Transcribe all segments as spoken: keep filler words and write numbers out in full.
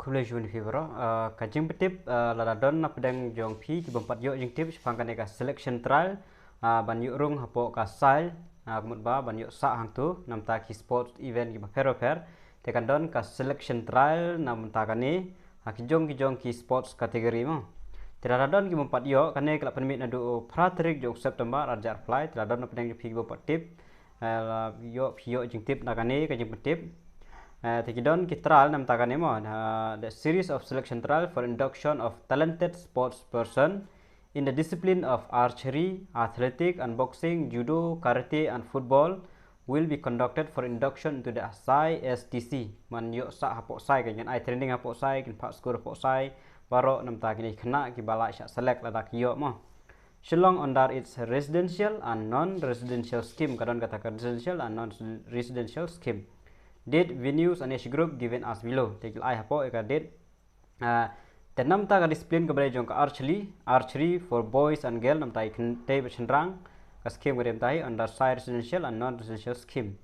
Khublei shibun ïa phi baroh. Ah, ka jingpyntip, ah, lada don na pdeng jong phi ki bym pat ïoh jingtip shaphang kane ka selection trial, ah, ban ïoh rung hapoh ka SAIL, ah, ka mut ba ban ïoh sah hangto na bynta ki sports event kiba pher bapher. Te kan don ka selection trial na bynta kane, ha ki jong ki jong ki sports category mo. Te lada don ki bym pat ïoh, kane ka la pynmih naduh phra tarik jong September ar hajar arphew lai. Te lada don na pdeng jong phi ki bym pat tip, eh, la ïoh phi ïoh jingtip na kane ka jingpyntip. Eh, te ki don ki trial na bynta kane mo, ah, the series of selection trial for induction of talented sports person in the discipline of archery, athletic and boxing, judo, karate and football will be conducted for induction into the SAI STC. Man ïoh sah hapoh SAI, kin ai training hapoh SAI, kin phah skul hapoh SAI, baroh na bynta kine ki khynnah kiba la shah select lada ki ïoh mo. Shillong under its residential and non-residential scheme, ka don kata ka residential and non-residential scheme. Date, venues and age group given as below. Te ki la ai hapoh ïa ka date. Ah, te na bynta ka discipline kaba dei jong ka archery, archery for boys and girl, na bynta ki khyntei bad shynrang, ka scheme ka dei na bynta hi under SAI residential and non-residential scheme.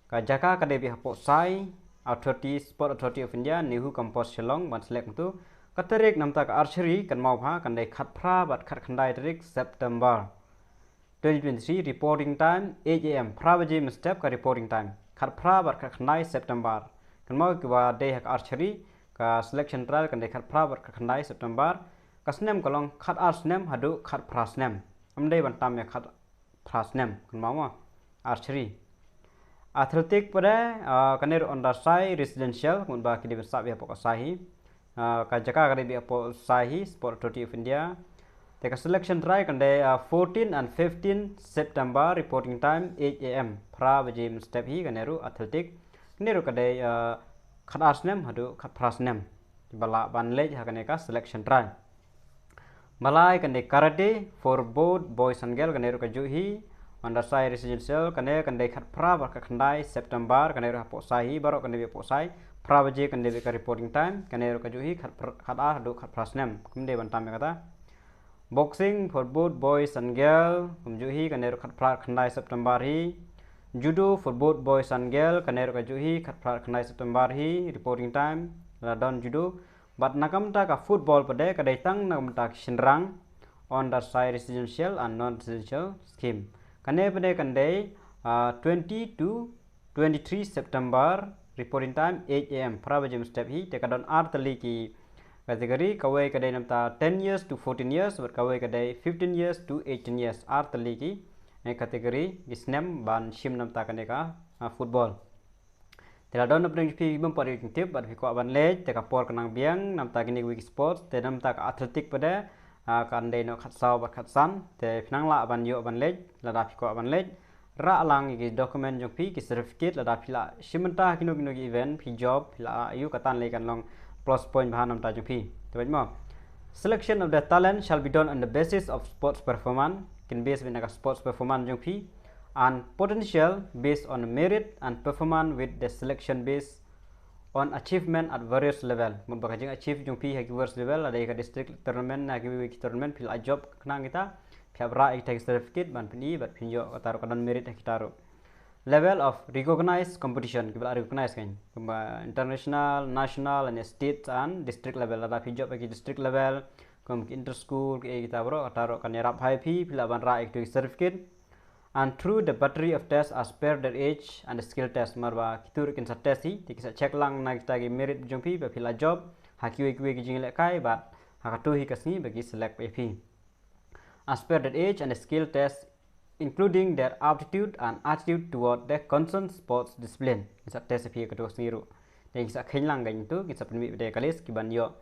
Ka jaka ka dei beit hapoh SAI, Authority, Sport Authority of India, NEHU Campus Shillong, ban select hangto. Ka tarik na bynta ka archery, kynmaw bha, kan dei khatphra bad khatkhyndai tarik September twenty twenty-three, reporting time eight A M, phra baje mynstep ka reporting time. Khatphra bad khatkhyndai September. Kynmaw kiba dei ha ka archery, ka selection trial kan dei khatphra bad khatkhyndai September. Ka snem ka long khatar snem haduh khatphra snem. Ym dei ban tam ïa khatphra snem, kynmaw mo. Archery. Athletic pat de, ah, kane ruh under SAI residential, kumba ki dei ban sah beit hapoh ka SAI hi. Ah, ka jaka ka dei beit hapoh SAI hi, Sport Authority of India. Te ka selection trial kan dei, ah, fourteen and fifteen September, reporting time eight A M. Phra baje mynstep hi, kane ruh athletic. Kane ruh ka dei, ah, khatar snem haduh khatphra snem. Ba lah ban leit ha kane ka selection trial. Ba lai kan dei karate for both boys and girl, kane ruh kajuh hi. Under SAI residential, kane kan dei khatphra bad khatkhyndai September, kane ruh hapoh SAI hi, baroh kan dei beit hapoh SAI. Phra baje kan dei beit ka reporting time, kane ruh kajuh hi, khatphra, khatar haduh khatphra snem. Ym dei ban tam ïa kata. Boxing for both boys and girl, kumjuh hi, kane ruh khatphra khatkhyndai September hi. Judo for both boys and girl, kane ruh kajuh hi, khatphra khatkhyndai September hi, reporting time, lada don judo. Bad na ka bynta ka football pat de ka dei tang na ka bynta ki shynrang under SAI residential and non-residential scheme. Kane pat de kan dei, ah, twenty to twenty-three September, reporting time eight A M, phra baje mynstep hi. Te ka don ar tylli ki category, kawei ka dei na bynta ten years to fourteen years, bad kawei ka dei fifteen years to eighteen years, ar tylli ki, eh, category, ki snem ban shim na bynta kane ka, ah, football. Te lada don na pdeng jong phi bym pat ïoh jingtip bad phi kwah ban leit, te ka por ka nang biang na bynta kine kiwei ki sports, te na bynta ka athletic pat de, ah, kan dei noh khatsaw bad khatsan, te phi nang lah ban ïoh ban leit lada phi kwah ban leit. Rah lang ïa ki document jong phi, ki certificate, lada phi la shim bynta ha kino kino ki event, phi job, phi la ïoh, kata lei kan long plus point bha na bynta jong phi. Te bad mo, selection of the talent shall be done on the basis of sports performance, kin base beit na ka sports performance jong phi, and potential based on merit and performance with the selection based on achievement at various level. Mut ba ka jing achieve jong phi ha ki various level, lada ïa ka district tournament, ha kiwei ki tournament phi la job khnang kita, phi hap rah ïa kita ki certificate ban pyni bad phin ïoh, kata ruh ka don merit ha kita ruh. Level of recognized competition, kiba la recognize kan, kumba international, national and state and district level. Lada phi job ha ki district level, kum ki inter school, ki, eh, kita baroh, kata ruh kan ïarap ha phi, phi lah ban rah ïa kita ki certificate. And through the battery of tests as per their age and skill test, namar ba kito ruh kin sa test hi, te kin sa check lang na kita ki merit jong phi, ba phi la job ha kiwei kiwei ki jingïalehkai, bad ha kato hi ka sngi ba ki select ïa phi. As per their age and skill test, including their aptitude and attitude toward the concerned sports discipline. Kin sa test ïa phi ha kato ka sngi ruh. Te kin sa kheiñ lang, kan ïa to, kin sa pynmih pat de ka list ki ban ïoh.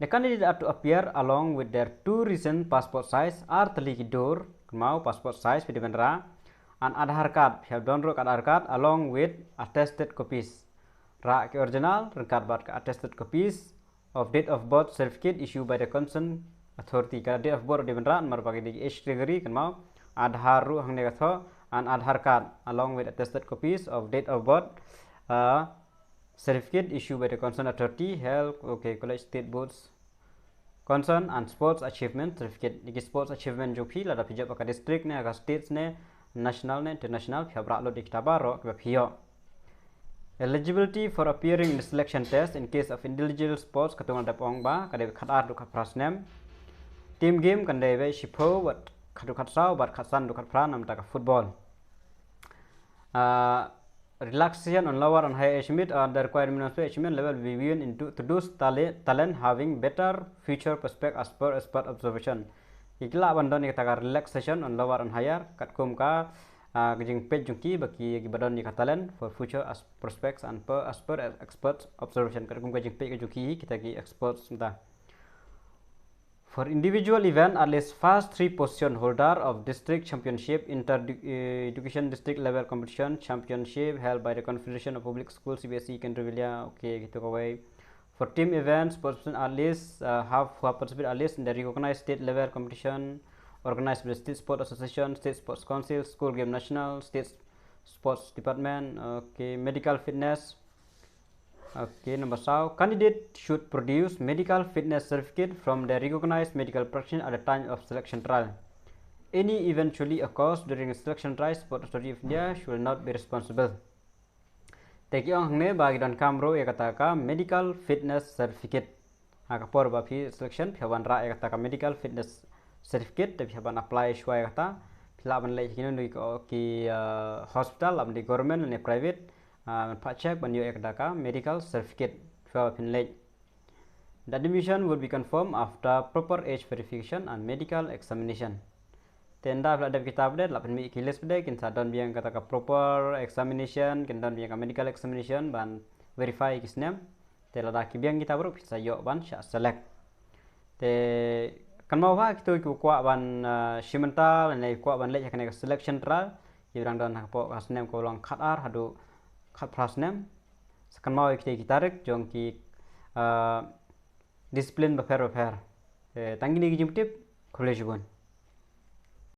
The candidate are to appear along with their two recent passport size, ar tylli ki dur, kynmaw passport size phi dei ban rah, and Aadhaar card, phi hap don ruh ka Aadhaar card, along with attested copies. Rah ki original ryngkat bad ka attested copies of date of birth certificate issued by the concerned authority. Ka date of birth dei ban rah, namar ba ka dei age category, kynmaw, Aadhaar ruh hangne ka thoh, and Aadhaar card, along with attested copies of date of birth, uh, certificate issued by the concerned authority, health, okay, college, state boards concerned and sports achievement certificate. Ïa ki sports achievement jong phi, lada phi job ha ka district ne, ha ka states ne, national ne, international, phi hap rah lut ïa kita baroh kiba phi ïoh. Eligibility for appearing in the selection test in case of individual sports, ka tong dap ong ba ka dei khatar haduh khatphra snem. Team game kan dei ba shiphew bad haduh khatsaw bad khatsan haduh khatphra namar ka football. Uh, relaxation on lower and higher achievement, uh, the requirement of achievement level will be given into to those talent, talent having better future prospect as per expert observation. Ki lah ban don ïa kata ka relaxation on lower and higher katkum ka, uh, ka jingpeit jong ki ba ki, ki ba don ïa ka talent for future as prospects and per, as per expert observation, katkum ka jingpeit ka jong ki kita ki experts mynta. For individual event, at least first three position holder of district championship, inter, uh, education district level competition championship held by the Confederation of Public Schools, C B S E, Kendriya Vidyalaya, okay, kita kawei. For team events, participant at least, uh, have, who have participated at least in the recognized state level competition organized by the State Sports Association, State Sports Council, School Game National, State Sports Department, okay, medical fitness. Okay, number saw, candidate should produce medical fitness certificate from the recognized medical practitioner at the time of selection trial. Any eventually occurs during selection trial, Sport Authority of India should not be responsible. Te ki ong hangne ba ki donkam ruh ïa kata ka medical fitness certificate. Ha ka por ba phi selection phi hap ban rah ïa kata ka medical fitness certificate, te phi hap ban apply shuwa ïa kata. Phi lah ban leit ha kino kino ki, uh, hospital, lah ban dei government ne private, uh, ban pat check ban ïoh ïa kata ka medical certificate. Phi hap ban leit. The admission would be confirmed after proper age verification and medical examination. Te ynda phi la dep kita pat de, la pynmih ki list pat de, kin sa don biang kata ka proper examination, kin don biang ka medical examination ban verify ki snem. Te lada ki biang kita baroh phin sa ïoh ban shah select. Te kynmaw ha kito ki kwah ban, uh, shim bynta lane kwah ban leit ha kane ka selection trial, ki dang don ha ka por ka snem ka long khatar haduh khatphra snem. Sa kynmaw ïa kita ki tarik jong ki, uh, discipline bapher bapher. Te tang kine ki jingtip, khublei shibun.